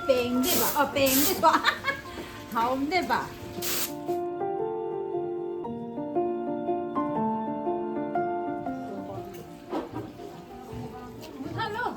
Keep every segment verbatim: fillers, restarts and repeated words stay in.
Peng de ba, oh, peng de ba. Hao de ba. Hello.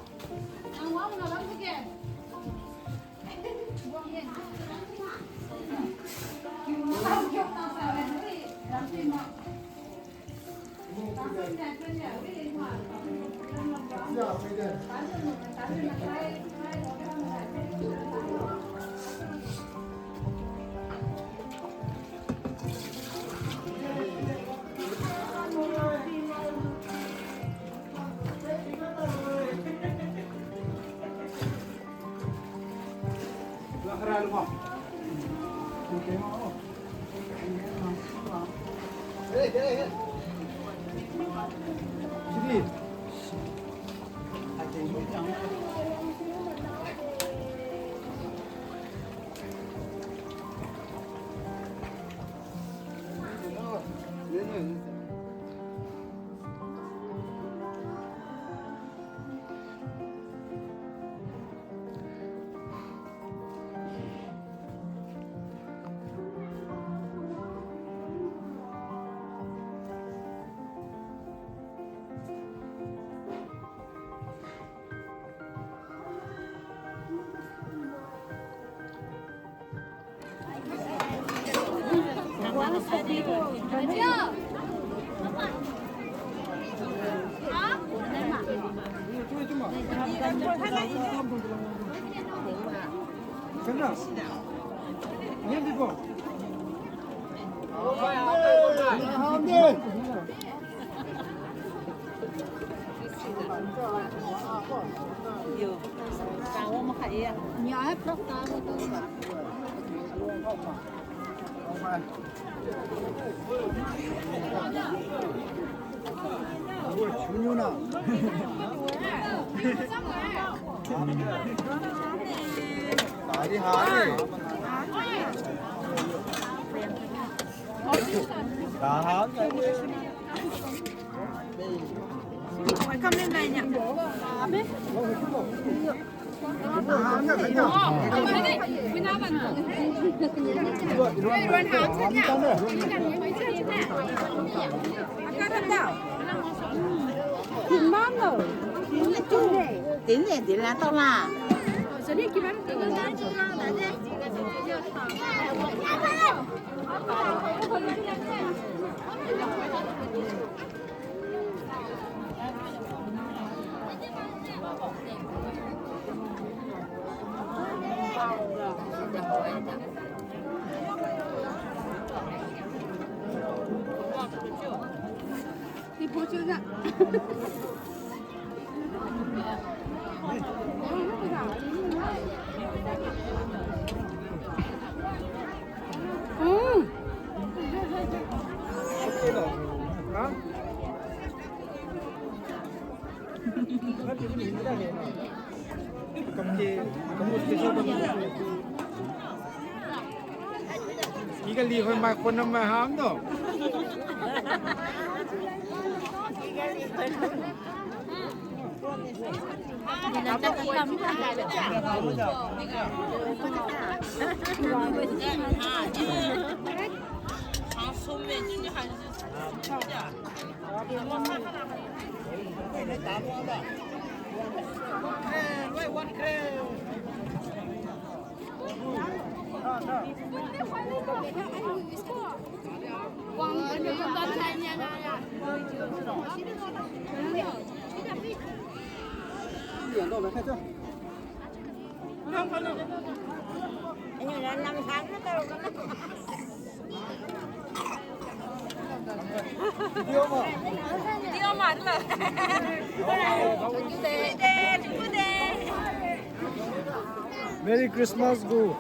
Merry Christmas gu.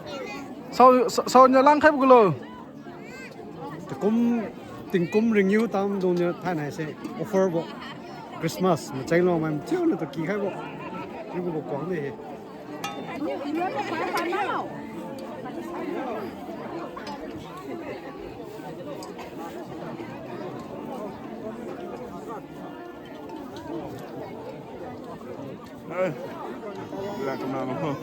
Sao, sao, saoniu langkhaibo gulo. Tingkum, tingkum renew tamdungniu thainai se offer bo. Christmas macheng lomai mathiuniu tu kikhaibo. Chiubo kuang de he. Eh, la kamera mo.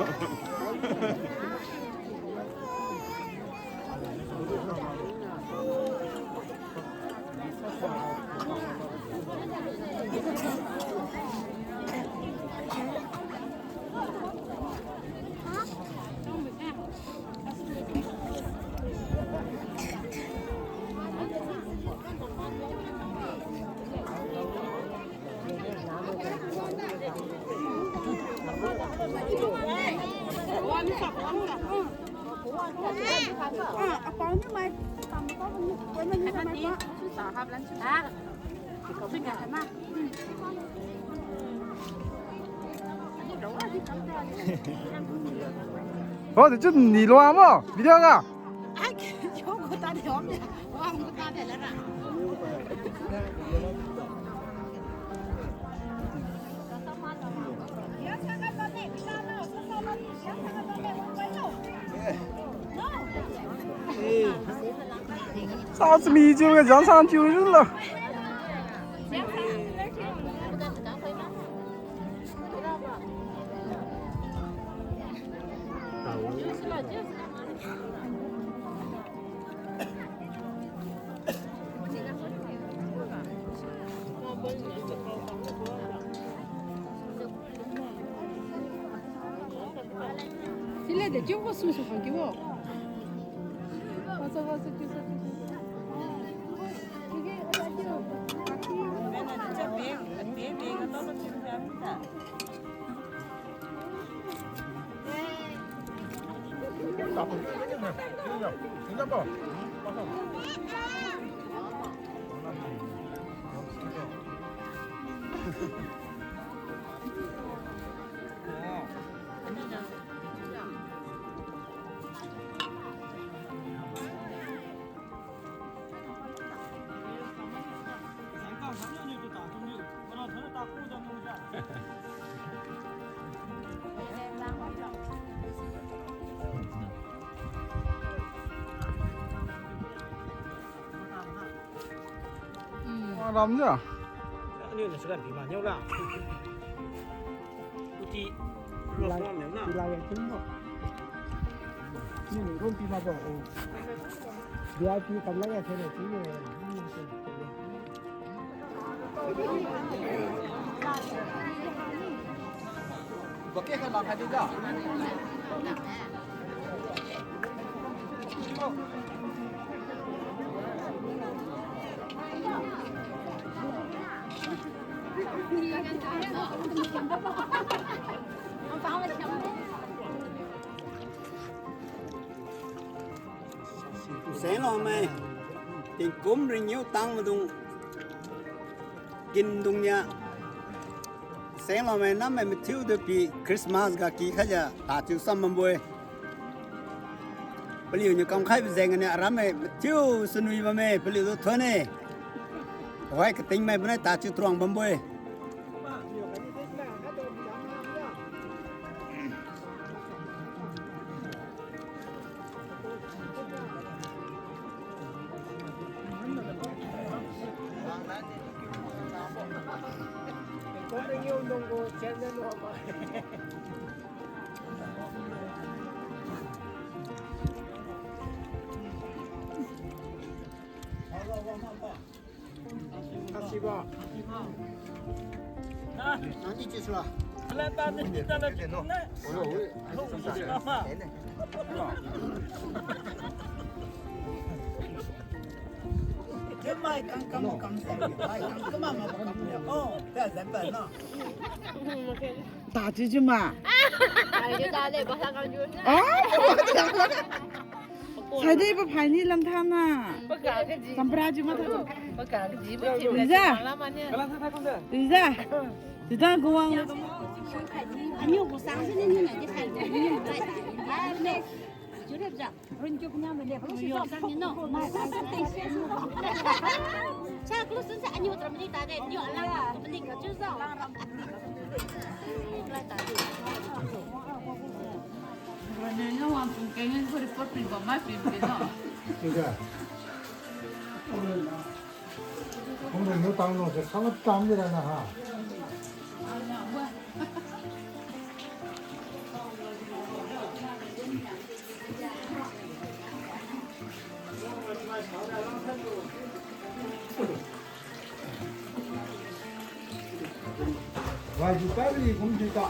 Oh, de chun ni lo amo, video ga. Sa simi chiu ga jang sang chiu lo. Sile de chiu ko su su khang kibo. Wasa wasa chiu sa chiu. Ram ja. Ni na sugan pi ma nyau la. Uti. Pi lai, pi lai ya kin bo. Ni ni room pi ma bo. V I P kam lai ya thene pi ni. Seng lomai, tingkum renew tang maidung, kindung nia. Seng lomai nammai mathiu tu pi Christmas ga kikhaijiu tachiu sam bambo-e. Paliuniu kamkhaibo jeng ganiu arammai mathiu sunui bamme, paliu tu thuon-e. Tuhoi katingmai bonai tachiu truang bambo-e. Tachiu chiu ma. Ah? Saidi paphaini lamthana. Champra chiu ma tha. Riza. Riza. Sida guang. Aniu gu sang sini ni na di sai ni na. Jurep ja. Run ju kena mele. Yo, sang ni no. Sa close sa aniu tram ni ta de. Yo, alang tram ni ka ju sa. Lai ta de. Run ni no wang tung keng ko report pin ko mai pin pin no. Sida. Kung run no tang no se kama tam ni ra na ha. Wai ju pa ri kum ji ta.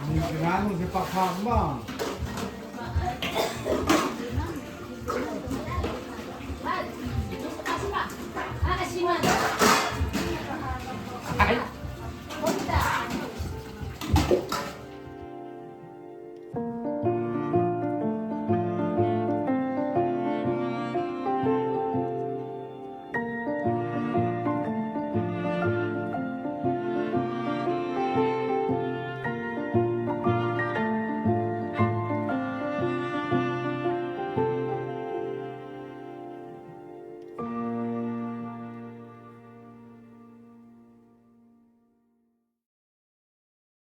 Ni kena nu se pakha ma.